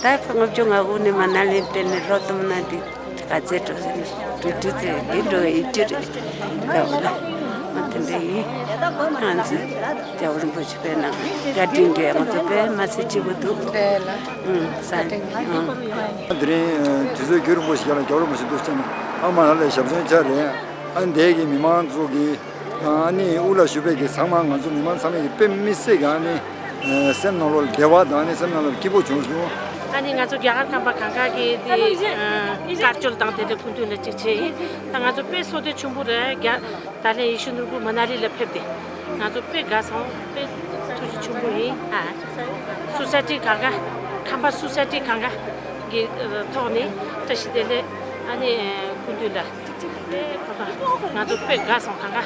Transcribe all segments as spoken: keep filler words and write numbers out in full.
ད་ལྔ་བཅུ་ང་དགུ་ནས་མ་ན་ལི་ཕེབས་ནས་ལོ་སྟོང་ན་འདི་ག་ཚད་འགྲོ་ཟེར་ནས་འགྲོ་འགྲོ་ཚེ་འདི་འགྲོ་བའི་ཡིད་ཆེས་རེད། ཡོད་ལ་མ་དེ་འདྲ་ཡིན། ང་ཚོ་རྒྱལ་བ་རིན་པོ་ཆེ་ཕེབས་ན་བཀའ་དྲིན་གྱིས་ང་ཚོ་དཔེ་མ་ཚད་སྐྱིད་པོ་འདུག་རེད་ལ། ཨུམ་ས་ཨུམ། དེ་རིང་དུས་ཚོད་རྒྱུན་རིང་པོ་ཞིག་རྒྱབ་ལ་རྒྱལ་བ་རིན་པོ་ཆེ་འདུག་བྱས་ནས་ཨ་མ་ལ་ལས་ཞབས་སོན་བྱ་རེད། ཨ་འདས་ཀྱི་མི་མང་ཚོ་གི་དང་ཨ་ནི་དབུ་ལ་བཞུགས་པའི་གི་ཚང་མ་ང་ཚོ་མི་མང་ཚང་མས་ཀྱི་དཔེ་མི་སྲིད་ཀྱི་ཨ་ནི་སེམས་ནང་ལོགས་བདེ་བ་དང་ཨ་ནི་སེམས་ནང་ལོགས་སྐྱིད་པོ་བྱུང་སོང་། ཨ་ནི་ང་ཚོ་རྒྱ་གར་ཁམས་པ་གང་ག་གི་དེ་དཀར་སྐྱོལ་དང་དེ་འདྲ་སྐུ་མདུན་ལ་གཅིག་བྱས་ཡིན། ད་ང་ཚོ་དཔེ་བསོད་བདེ་ཆེན་པོ་རེད། རྒྱ་ད་ལན་ཡེ་ཤུ་ནོར་བུ་མ་ན་ལི་ལ་ཕེབས་ཏེ་ང་ཚོ་དཔེ་དགའ་སོང་། དཔེ་ཐུགས་རྗེ་ཆེན་པོ་ཡིན། ཨ་སོ་སའི་ཊི་གང་ག་ཁམས་པ་སོ་སའི་ཊི་གང་ག་གི་ཐོག་ནས་བཀྲ་ཤིས་བདེ་ལེགས་ཨ་ནི་སྐུ་མདུན་ལ། ང་ཚོ་དཔེ་དགའ་སོང་། གང་ག་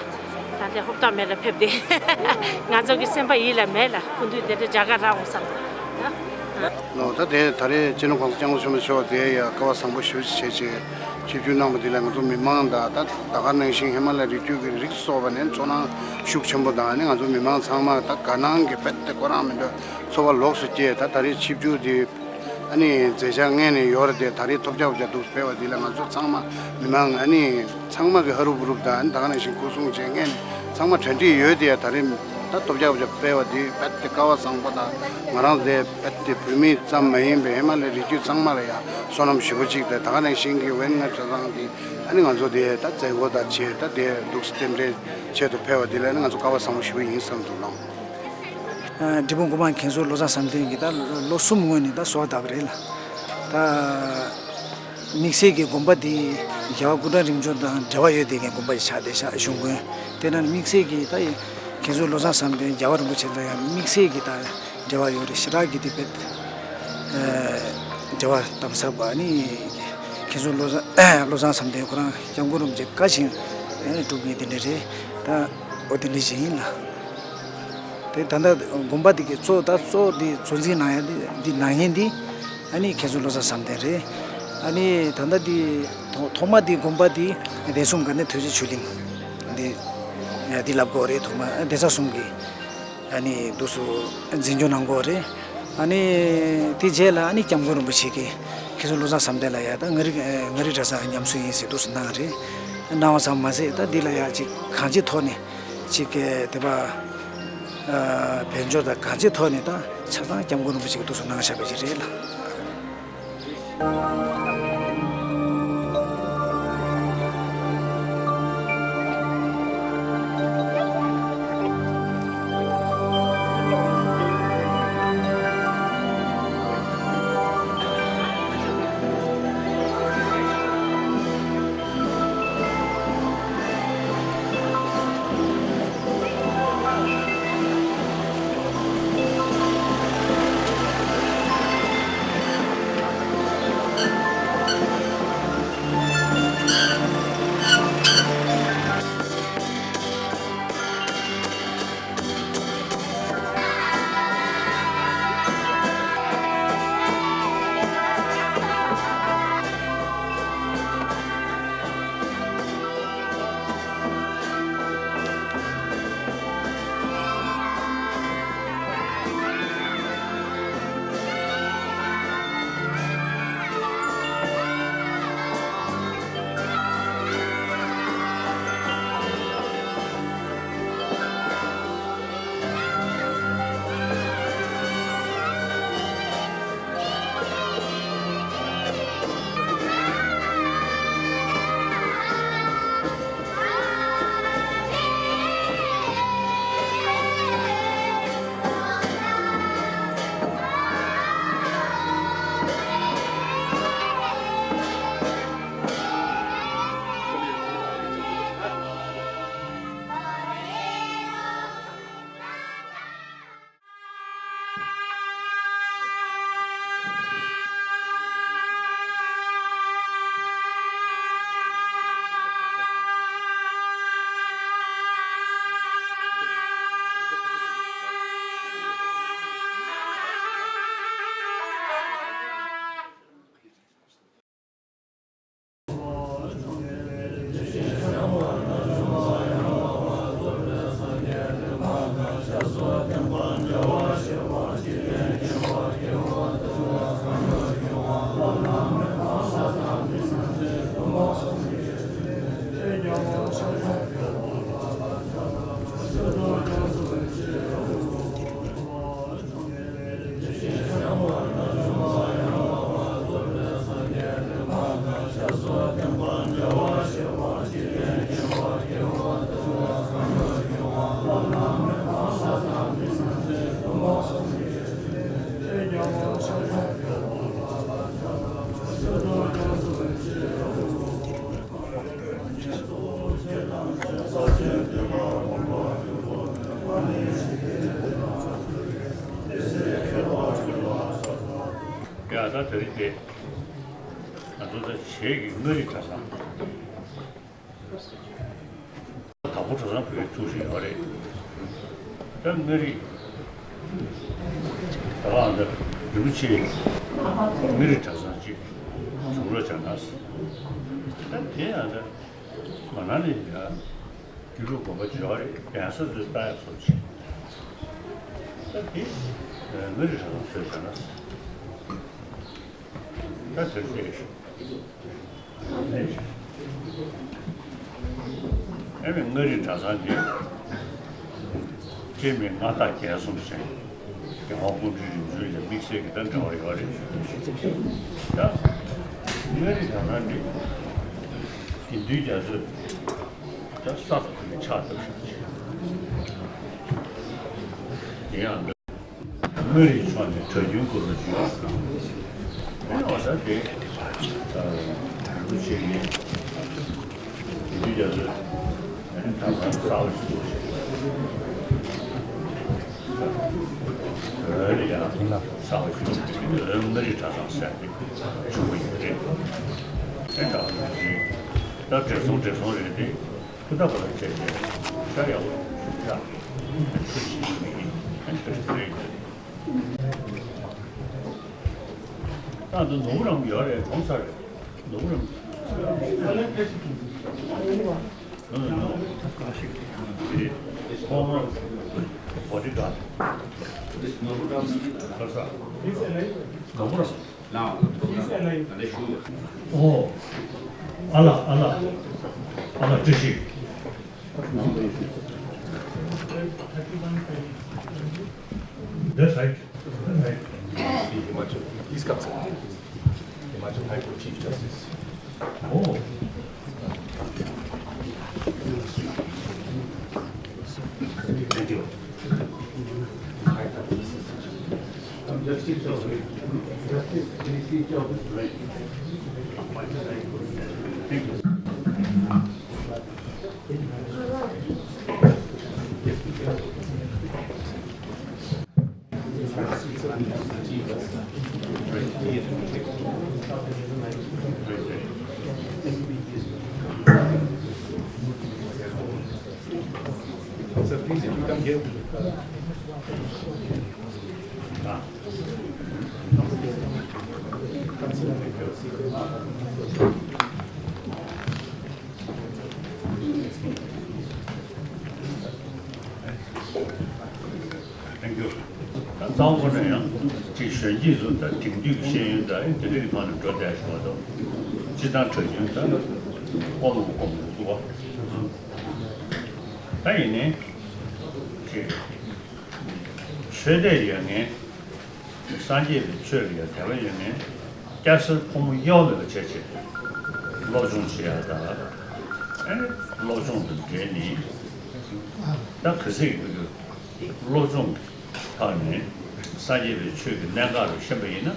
ད་ལྟའི་ཧོབ་ཏ་མེད་ལ་ཕེབས་ཏེ་ང་ཚོ་གི་སེམས་པ་ཡིད་ལ་མེད་ལ་སྐུ་མདུན་དེ་འདྲ་མཇལ་ཁ་རག་འོང་བསམ་ལོ། ད་དེ་ད་རེས་སྤྱི་ནོར་༸གོང་ས་༸སྐྱབས་མགོན་ཆེན་པོ་མཆོག་དེ་ཡ་སྐལ་བ་བཟང་པོ་ཞེ་པོ་ཅིག་བྱས་ཅིག་ཆིབས་བསྒྱུར་གནང་བ་འདི་ལ་ང་ཚོ་མི་མང་དང་ད་ད་ག་ནང་བཞིན་ཧི་མ་ལ་ཡའི་རི་རྒྱུད་ཀྱི་རིགས་སུ་གསོག་པ་ནས་ཚོར་སྣང་ཤུགས་ཆེན་པོ་དང་ཨ་ནི་ང་ཚོ་མི་མང་ཚང་མ་ད་དགའ་སྣང་གི་དཔེ་དེ་ཁོ་རང་མི་འདྲ་ཚོར་བ་ལོགས་སུ་སྐྱེས། ད་ད་རེས་ཆིབས་བསྒྱུར་དེ། ཨ་ནི་མཛད་འཆར་སྔོན་ནས་ཡོད་རེད་དེ་ད་རེས་ཐོལ་རྒྱག་རྒྱག་འདུག་ཕེབས་པ་འདི་ལ་ང་ཚོ་ཚང་མ་མི་མང་ཨ་ནི་ཚང་མ་གི་ཧ་རུབ་རུབ་དང་ཨ་ནི་ད་ག་ནང་བཞིན་སྐུ་སྲུང་བྱས་སྔོན་ནས་ཚང་མ་གྲ་སྒྲིག་ཡོད་དེ་ད་རེས་ད་ཐོལ་རྒྱག་རྒྱག་ཕེབས་པ་འདི་རྦད་དེ་སྐལ་བ་བཟང་པོ་དང་ང་རང་ཚོ་རྦད་དེ་བོད་མི་ཙམ་མ་ཡིན་པའི་ཧི་མ་ལ་ཡའི་རི་རྒྱུད་ཚང་མ་ལ་ཡང་བསོད་ནམས་ཞེ་པོ་ཅིག་དང་ད་ག་ནང་བཞིན་གི་ཝེན་ང་གྲྭ་ཚང་འདི་ཨ་ནི་ང་ཚོ་དེ་ད་མཛད་སྒོ་དང་བྱས་ད་དེ་འདུག་སེ་རྟེན་འབྲེལ་ཆེད་དུ་ཕེབས་པ་འདི་ལ་ཨ་ནི་ང་ཚོ་སྐལ་བ་བཟང་པོ་ཞེ་པོ་ཡིན་བསམ་འདུག་ལགས། འབྲས་སྤུངས་སྒོ་མང་མཁན་ཟུར་བློ་བཟང་བསམ་གཏན་གྱིས་ད་ལོ་གསུམ་སྔོན་ནས་ད་གསོལ་བ་བཏབ་པ་རེད་ལ། ད་དམིགས་བསལ་གྱི་དགོན་པ་འདི་རྒྱལ་བ་སྐུ་ཕྲེང་རིམ་བྱོན་དང་འབྲེལ་བ་ཡོད་བསྡད་མཁན་དགོན་པ་ཞིག་ཆགས་བསྡད་ཤག་གཞུང་དགོན་དེ་ན་དམིགས་བསལ་གྱི་ད་མཁན་ཟུར་བློ་བཟང་བསམ་གཏན་རྒྱལ་བ་རིན་པོ་ཆེ་དང་ཡང་དམིགས་བསལ་གྱི་ད་འབྲེལ་བ་ཡོད་རེད། ཞེ་དྲག་གི་དེ་དཔེ་འབྲེལ་བ་དམ་ཟབ་པ་ནི་མཁན་ཟུར་བློ་བཟང་བློ་བཟང་བསམ་གཏན་ཁོ་རང་སྐྱབས་མགོན་རིན་པོ་ཆེ་བཀའ་བཞིན་སྒྲུབ་མཁན་དེ་འདྲ་རེད། ད་འོ་དེ་འདྲ་ཞིག་ཡིན་ལ། དེ་ད་ལྟ་དགོན་པ་འདི་གི་གཙོ་ད་གཙོ་འདི་གཙོ་འཛིན་གནང་ཡ་འདི་འདི་གནང་མཁན་འདི་ཨ་ནི་མཁན་ཟུར་བློ་བཟང་བསམ་གཏན་རེད། ཨ་ནི་ད་ལྟ་འདི་ཐོག་ཐོག་མ་འདི་དགོན་པ་འདི་སྡེ་གསུམ་དགའ་ལྡན་ཐོས་བརྩེགས་ཆོས་གླིང་འདི་འདི་ལབ་དགོས་རེད། ཐོག་མ་སྡེ་ཚན་གསུམ་གི་ཨ་ནི་འདུག་སུ་འཛིན་སྐྱོང་གནང་དགོས་རེད། ཨ་ནི་དེ་རྗེས་ལ་ཨ་ནི་སྐྱབས་མགོན་རིན་པོ་ཆེ་གིས་མཁན་ཟུར་བློ་བཟང་བསམ་གཏན་ལ་ཡ་ད་ང་རི་ང་རི་གྲྭ་ཚང་ཉམས་གསོ་ཡིན་ཟེར་འདུག་སུ་གནང་རེད། གནང་བ་ཙམ་མ་ཟད་ད་འདི་ལ་ཡ་ཅིག་གང་ཅིའི་ཐོག་ནས། ཅིག་གི་དེ་བ། ཨ་དཔལ་འབྱོར་དང་གང་ཅིའི་ཐོག་ནས་ད་ཆ་ཚང་སྐྱབས་མགོན་རིན་པོ་ཆེ་གི་ཐུགས་སུ་གནང་བཞག་པ་ཞིག་རེད་ལ། ཡ་ད་དེ་རིང་དེ་ང་ཚོ་ད་བྱེས་ཀྱི་མངའ་རིས་གྲྭ་ཚང་། དྭགས་པོ་གྲྭ་ཚང་བོད་ཀྱི་ཐུགས་སྲས་ཡོད་རེད། ད་མངའ་རིས་ད་ལའང་ད་རིན་པོ་ཆེ་མངའ་རིས་གྲྭ་ཚང་གཅིག་བྱུང་རོགས་བྱ་ན། ད་དེ་ཡང་ད་མ་ན་ནས་ཡ་རྒྱུད་ལུགས་དགོན་པ་ཡོད་རེད། གདན་ས་ཚོའི་ལྟ་ཡག་བཟོ་བྱེད། ད་དེ་མངའ་རིས་གྲྭ་ཚང་བཟོས་བྱ་ན། ད་དེར་བལྟས། ཨེ་མའི་མངའ་རིས་གྲྭ་ཚང་འདི་སྤྱིར་མི་མངའ་བདག་རྒྱལ་གསུམ་ཟེར། རྒྱལ་དབང་སྐུ་ཕྲེང་རིམ་བྱོན་ལ་དམིགས་བསལ་གྱི་ད་འབྲེལ་བ་ཡོད་རེད། ད་མངའ་རིས་གྲྭ་ཚང་འདི་དགེ་འདུན་རྒྱ་མཚོས་ད་ས་དང་ཐོག་ནས་ཕྱག་བཏབ་བཞག་ཅིག་དེ་ཡང་། མངའ་རིས་ཕྱོགས་ནས་གྲྭ་རྒྱུན་བསྐོར་བ་ཞུ་ཡག་དང་། ཨེ་ནས་འོ་ད་དེ་རིན་པོ་ཆེ་གི་དགེ་འདུན་རྒྱ་མཚོས་ཨེ་ནས་གྲྭ་ཚང་གསར་པ་ཞིག་བཟོ་ཞིག་འོས་ལ་ཡང་གསར་པ་ཞིག་བཟོ་ཞིག་འོས་མངའ་རིས་གྲྭ་ཚང་ཟེར་ཏེ་བྱུང་བ་ཡིན་རེད། ཨེ་འདྲ་བ་རེད། ད་བགྲེས་སོང་བགྲེས་སོང་རེད་དེ། ཕུ་ཐག་པ་ལ་བྱས་ཏེ་ཤ་ཡག་པོ་ཞིག་ཆགས་ཁུལ་ཞིག་ཡིན་ཨ་ནི་ཁ་ཤས་རེད། ད་འདི་ནོར་བུ་རང་ཡོད་རེད། གྲོངས་ཚར་རེད། ནོར་བུ་རང་། ཨ་ནོར་བུ་རང་། དེ་ཁོང་རང་བོ་དེ་དགའ་ཁར་ས། ནོར་བུ་རང་། ཨོ། ཨ་ལ་ཨ་ལ་ཨ་ལ་བཀྲ་ཤིས། That's right. That's right. Himachal, please come, sir. Himachal High Court Chief Justice. Oh. Thank you. Sir, please, if you come here. Thank you. ད་གཙང་པོ་ནས་ཡང་ཅིག་གཞོན་སྐྱེས་ཚོ་དང་དེང་དུས་ཀྱི་ཤེས་ཡོན་དང་དེ་འདྲ་གི་ཐོག་ནས་འགྲོ་བསྡད་ཤོག་དང་། སྤྱི་བཏང་གྲྭ་རྒྱུན་དང་ཨོཾ་ལ་སྐོར་མ་འདུག་པ། ད་ཡིན་ནའི་ཅིག་ཆོས་དད་ཡོད་མཁན། སངས་རྒྱས་པའི་ཆོས་ལ་ཡང་དད་པ་ཡོད་མཁན། སྐྱ་སེར་ཕོ་མོ་གཡོ་མེད་པ་བྱས་བྱས་སློབ་སྦྱོང་བྱེད་ཡག་དང་། ཨ་ནི་སློབ་སྦྱོང་དང་འབྲེལ་ནས་ད་ག་ཚོད་ཡོད་རྒྱུ་སློབ་སྦྱོང་གི་ཐོག་ནས་སངས་རྒྱས་པའི་ཆོས་ཀྱི་གནད་འགག་རུ་ཤེས་པ་ཡིན་ན།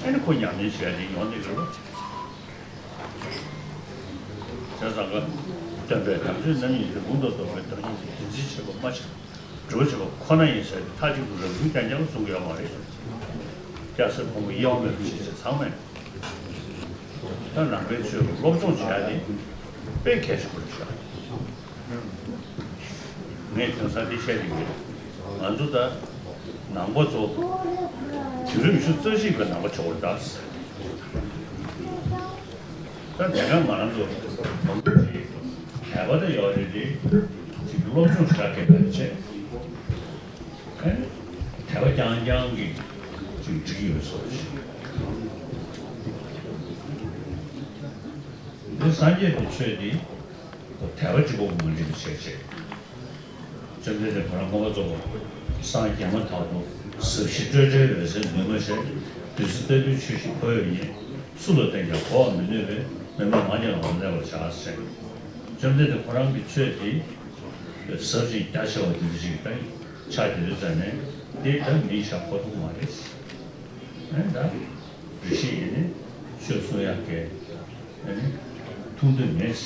ཨ་ནི་ཁོ་ཉམས་ལེན་བྱས་ཏེ་ཡོང་ནི་རེད་པ། བྱས་ཙང་ཀ་སྟོན་པས་དམ་ཆོས་རྣམ་གཉིས་ལས། ཀུན་ཏུ་རྟོག་པའི་བདག་ཉིད་ཀྱི། དེ་འཛིན་བྱེད་པ་མ་བྱས་སྒྲུབ་པ་བྱེད་པ་ཁོ་ན་ཡིན་ཟེར་ཏེ་མཐའ་གཅིག་ཏུ་རང་རྒྱུད་རྐྱང་རྐྱང་གསུང་གི་ཡོད་མ་རེད། སྐྱ་སེར་ཕོ་མོ་གཡོ་མེད་པ་བྱས་བྱས་ཚང་མས་ད་ནང་པའི་ཆོས་ལ་སློབ་སྦྱོང་བྱེད་ཡག་དེ་དཔེ་གལ་ཆེན་པོ་རེད་ཤག་ངས་དེང་སང་འདི་བཤད་ཀྱི་ཡོད། ང་ཚོ་ད་ནང་པ་ཚོ་དུས་རབས་ཉི་ཤུ་རྩ་གཅིག་པའི་ནང་པ་ཆགས་པ་རེད་ད། ད་དེ་སྔ་ང་རང་ཚོ་མང་པོ་ཞིག་དད་པ་དེ་ཡོད་རེད་དེ། ཅིག་སློབ་སྦྱོང་ཞེ་དྲག་གལ་ཆེ། ཨ་ནི་དད་པ་རྐྱང་རྐྱང་གིས་ཅིག་འགྲིག་ཡོད་བཟོ་ཞིག་འདི་སངས་རྒྱས་པའི་ཆོས་འདི་དད་པ་གཅིག་པོ་མ་འགྲིག་པ་བྱས་བྱས། བཅོམ་ལྡན་འདས་ཁོ་རང་མངོན་པར་རྫོགས་པར་སངས་རྒྱས་མ་ཐག་ཏུ་ཟབ་ཞི་སྤྲོས་བྲལ་འོད་གསལ་འདུས་མ་བྱས། བདུད་རྩི་ལྟ་བུའི་ཆོས་ཤིག་ཁོ་ཡོད་ཉིད། སུ་ལ་བསྟན་ཀྱང་གོ་བར་མི་ནུས་པས། མི་སྨྲ་མ་ཉམས་ངོ་ལ་གནས་པར་བྱ་ཟེར། བཅོམ་ལྡན་འདས་ཁོ་རང་གི་ཆོས་དེ་ཟབ་ཅིང་རྒྱ་ཆེ་བ་དེ་འདྲ་ཞིག་ད་ཆགས་ཀྱི་ཡོད་ཙང་ནས་དེ་ད་མིས་བཞག་ཁོ་ཐུག་མ་རེད། ཨེ་ད་རེ་ཞིག་ཡིན་ནས་ཆོས་གསུང་ཡག་གི་ཨ་ནི་ཐུགས་འདོད་མེད། བྱས་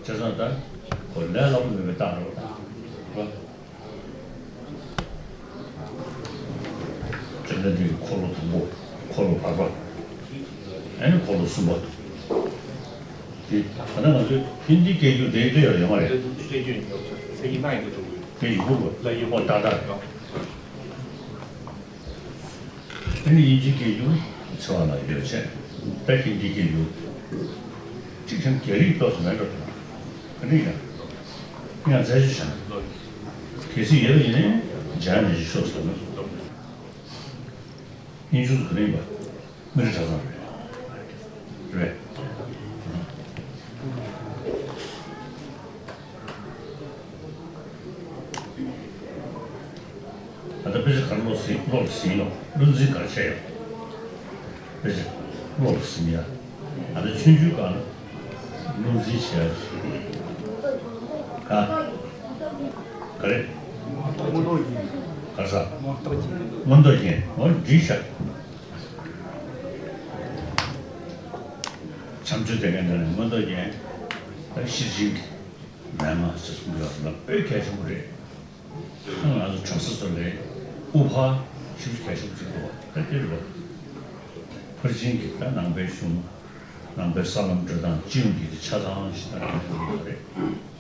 ཙང་ད་ ལས་སླ་པོ་མེད་པའི་རྟགས་རེད་པ། བཅོམ་ལྡན་འདས་ཀྱི་འཁོར་ལོ་དང་པོ། འཁོར་ལོ་བར་པ། ཨ་ནི་འཁོར་ལོ་གསུམ་པ། དེ་ད་ལྟ་ང་ཚོའི་ཧིན་དི་སྐད་སྒྱུར་དེ་འདྲ་ཡོད་མ་རེད། དེ་ཡིན་པུར་བ། ཨོ་ད་ད། ཨ་ནི་དབྱིན་ཇིའི་སྐད་སྒྱུར་ཚེ་དབང་ལགས་ཡོད་བྱས། ད་ཧིན་དིའི་སྐད་སྒྱུར། གཅིག་ཀྱང་རྒྱ་རིགས་ཏོག་ཙམ་མེད་འགྲོ་དང་། ཨ་ནི་ཡང་། ཡང་རྩད་གཅོད་བྱ་ན། གལ་སྲིད་ཡོད་པ་ཡིན་ན་སྦྱང་ནས་ཤོག་ཟེར་ན། དབྱིན་ཇི་ཚོ་ག་རེ་ཡིན་པ། མི་རིགས་གྲྭ་ཚང་རེད། རེད། ད་ལྟ་དཔེ་ཆ་ག་རེ་ཀློག་ཟིན་ཀློག་ཟིན་ཡོད། བློ་འཛིན་ག་རེ་བྱས་ཡོད། དཔེ་ཆ་ཀློག་ཟིན་ཡ། ད་ལྟ་ཆུང་ཆུང་སྒང་ལ་བློ་འཛིན་བྱས་ཡ། ག་ག་རེ། མངོན་རྟོགས་རྒྱན། ག་རེ་ཟ། མངོན་རྟོགས་རྒྱན། མངོན་རྟོགས་རྒྱན། འོ་འགྲིག་ཤག་བྱམས་ཆོས་སྡེ་དགེ་འདི་ནས་མངོན་རྟོགས་རྒྱན། ད་ཤེར་ཕྱིན་གྱི་མན་ངག་ཅེས་གསུངས་ཡོད་ལ་དཔེ་གལ་ཆེན་པོ་རེད། ང་ཚོ་གྲྭ་ས་ཚོ་ལས་དབུ་ཕར་ཞིབ་གལ་ཆེན་པོ་ཅིག་འདུག་བ། ད་དེ་རེད་བ། ཕར་ཕྱིན་གྱི་ད་ནང་པའི་གཞུང་། ནང་པའི་ས་ལམ་འགྲོ་སྟངས་སྤྱི་ཡོངས་ཀྱི་ཆ་ཚང་ཞིག་ད་ནང་པའི་ཡོད་རེད།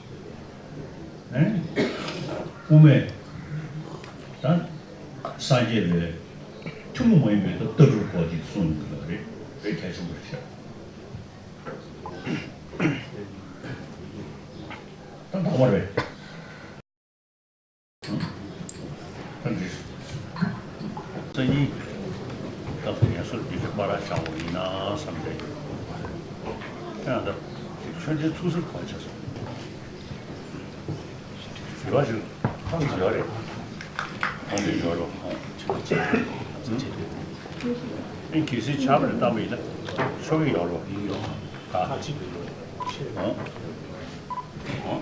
ཨེ། དབུ་མའི་ད་སངས་རྒྱས་པའི་ཐུན་མོང་མ་ཡིན་པའི་ད་ལྟ་གྲུབ་སྐོར་ཅིག་གསུངས་ཡོད་རེད། དཔེ་གལ་ཆེན་པོ་རེད་ཤག་ད་དགོངས་པ་རེད། ད་འདི། སང་ཉིན་སྐབས་སུ་ངལ་གསོ་འདི་གའི་པར་བཞག་པ་ཡིན་ན་བསམ་སྟེ། ཡང་ད་ཅིག་ཆོས་འབྲེལ་ཚུགས་གསར་གང་བྱས་སོང་། ཡོད་ཞུ། ཐང་ཅིག་ཡོད་རེད། ཐང་ཅིག་ཡོད་རོགས། ཨེ་གལ་སྲིད་ཆགས་པ་རེད་བཏང་པ་ཡིན་ན་ཆོག་གི་ཡོད་རོགས། ཡིན་ཡོད། ད་ཁ་ཅིག་ཡོད། ཨོ། ཨོ།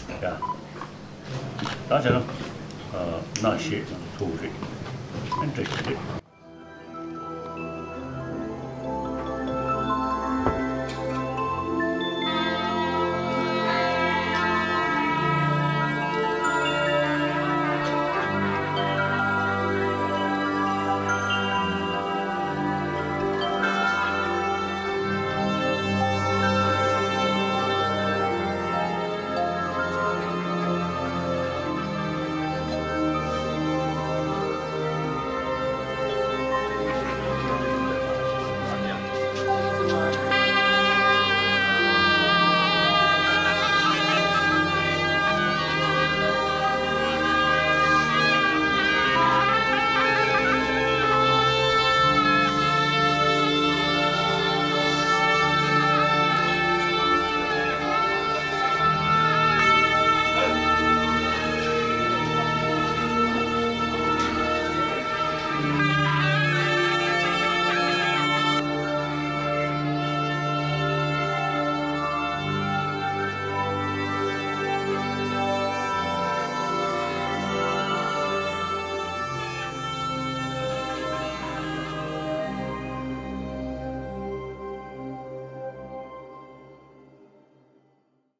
ཡ། ད་བྱས་ན། ཨ། ནང་བཤད་ཐུབ་རེད། ཨ་འདྲ་ཞིག་རེད།